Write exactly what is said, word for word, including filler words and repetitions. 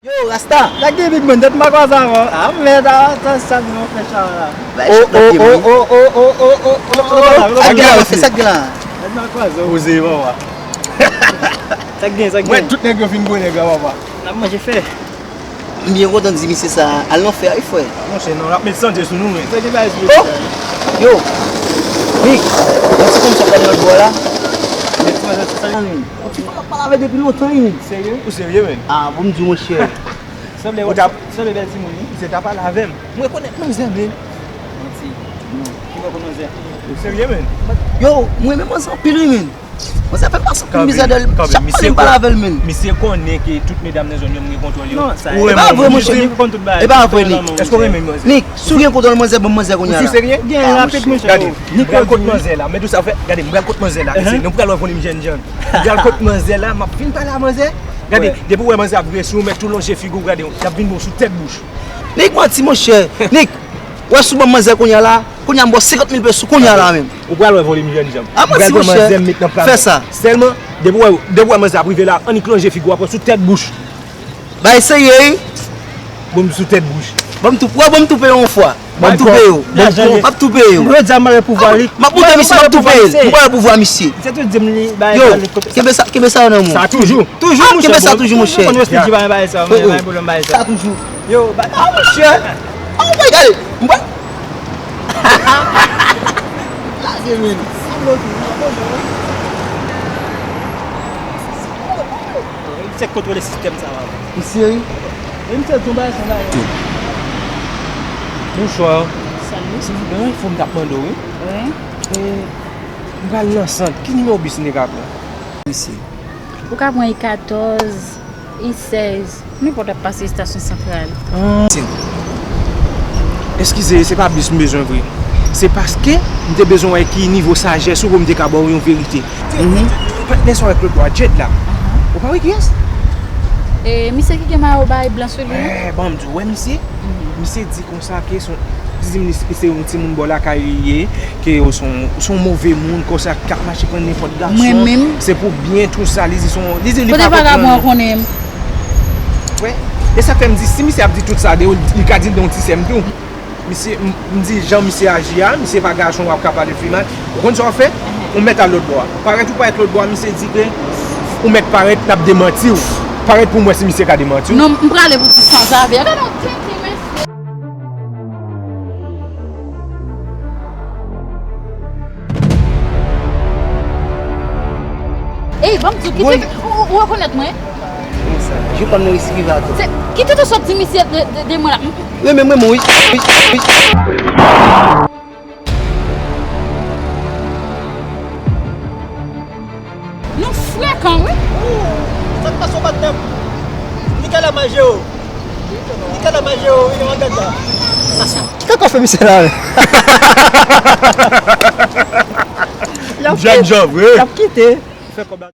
Yo, Rasta! Sa k gen, big man? Tèt m pa kwaze avè w. Ah, mèd, ah, sa, sa gen yon fè chala. Bay chòt la, pye mwen. Oh, oh, oh. Sa k gen la, mesye? Sa k gen la? Tèt m pa kwaze w. Poze, papa. Sa k gen, sa k gen? Mwen, tout nèg yo fin gwo nèg la, papa. N ap manje fè. M byen kontan di misye sa, al nan fè a, wi, frè. Monchè, non, l ap met sante sou nou, wi. Sa gen bagay sou... Oh! Yo! Nick, yon ti fanm sa pral nan lòt bò la. Yon ti fanm ap pale avè depi lontan, wi. Serye? Ou serye, menn? Ah, bon, m di w, monchè. Sanble, sanble bèl timoun, wi. Misye ta pale avè m. M rekonèt manzè, menn. Manti. Non. Ki bò pou manzè? Ou serye, menn? Yo, mwen renmen manzè anpil, wi, menn. Manzè fè m pase anpil mizè dèyè l. Chak pale m pale avè l, menn. Misye konnen ke tout medam nan zòn yo, m gen kontwòl yo. Non, sa... Ou renmen manzè? E pa vre, monchè. Nick, konn tout bagay. E pa vre, Nick. Èske w renmen manzè? Nick, si w gen kontwòl manzè, ban m manzè kounye a la. Ou serye? Gen rapid, monchè. Gade, m pral kot manzè la. Mèt ou sa fè? Gade, m pral kot manzè la. Se nou pral wè volume jènjan. M pral kot manzè la, m ap fin pale a manzè. Gade, depi w wè manzè ap vire sou ou, mèt tou lonje figi w, gade, y ap vin bon sou tèt bouch. Nick manti, monchè. Nick, wè si w ban m manzè kounye a la, kounye a m ba w senkant mil peso kounye a la menm. Ou pral wè volume jènjan. Ah, manti, monchè. M pral pran manzè, m met nan pla. Fè sa. Sèlman, depi w wè, depi w wè manzè ap rive la, annik lonje figi w, ap sou tèt bouch. Bay serye, wi. Bon, m sou tèt bouch. Ban m tou, wè, ban m tou peye yon fwa. Ban m tou peye w. Ban m tou, m ap tou peye w. Jodi a, m mare pouvwa li. M ap montre misye, m ap tou peye l. M pral pouvwa misye. Yo, kenbe sa, kenbe sa nan men w. Sa toujou. Toujou, monchè. Kenbe sa toujou, monchè. Ou konn yo stil di pa bay sa, men bay pwoblèm bay sa. Sa toujou. Yo, bay, ah, monchè. Ah, ou bay, gade. M pa... Lage, men. Misye kontwole sistèm sa, papa. Misye, wi. E misye di yon bagay sa la. Bonswa. Salut. Silvouplè, yon enfo m t ap mande w, wi. Wi. E, m pral nan sant. Ki nimewo bis m te ka pran? Mesye. Ou ka pran I katòz, I sèz, nenpòt ap pase estasyon santral. Ah. Eskize, se pa bis m bezwen vre. Se paske m te bezwen wè ki nivo sajès ou pou m te ka ba w yon verite. Mhm. Patnè sa w wè k lòt bò a, Jed la. Ou pa wè kiyès? E, misye ki gen mayo bay blan sou li an? Eh, ban m di w, wè misye? Mhm. Misye di konsa ke se yon, li di m li se yon timoun bò lakay li ye, ke se yon, se yon move moun konsa k ap mache pran nenpòt gason. Mwen menm? Se pou byen tou sa, li di se yon, li di li pa konprann. Kote vagabon an konnen m? Wè, e sa fè m di, si misye ap di tout sa de ou, li ka di l de yon ti sè m tou. Misye, m, m di jan misye aji a, misye pa gason w ap ka pale l pi mal. Ou konn sa w ap fè? Ou mèt al lòt bò a. Parèt ou parèt lòt bò a, misye di ke ou mèt parèt, l ap demanti w. Parèt pou m wè si misye ka demanti w. Non, m prale pou ti sanzave. Gade yon tenten, mesye. Ey, ban m di w, kite, ou, ou, ou rekonèt mwen? Kòman sa? Jou pa m nan riskive a tou. Se, kite tout sa w ap di misye de, de, de mwen la. Renmen m, renmen w, wi. Wi, wi. Nou frekan, wi. Sa k pase w, patnè m? Ni kè la manje w. Ni kè la manje w, wi, nan gad la. Ki kaka w fè misye la, men? Jèn jan vre. L ap kite. Fè kòb la.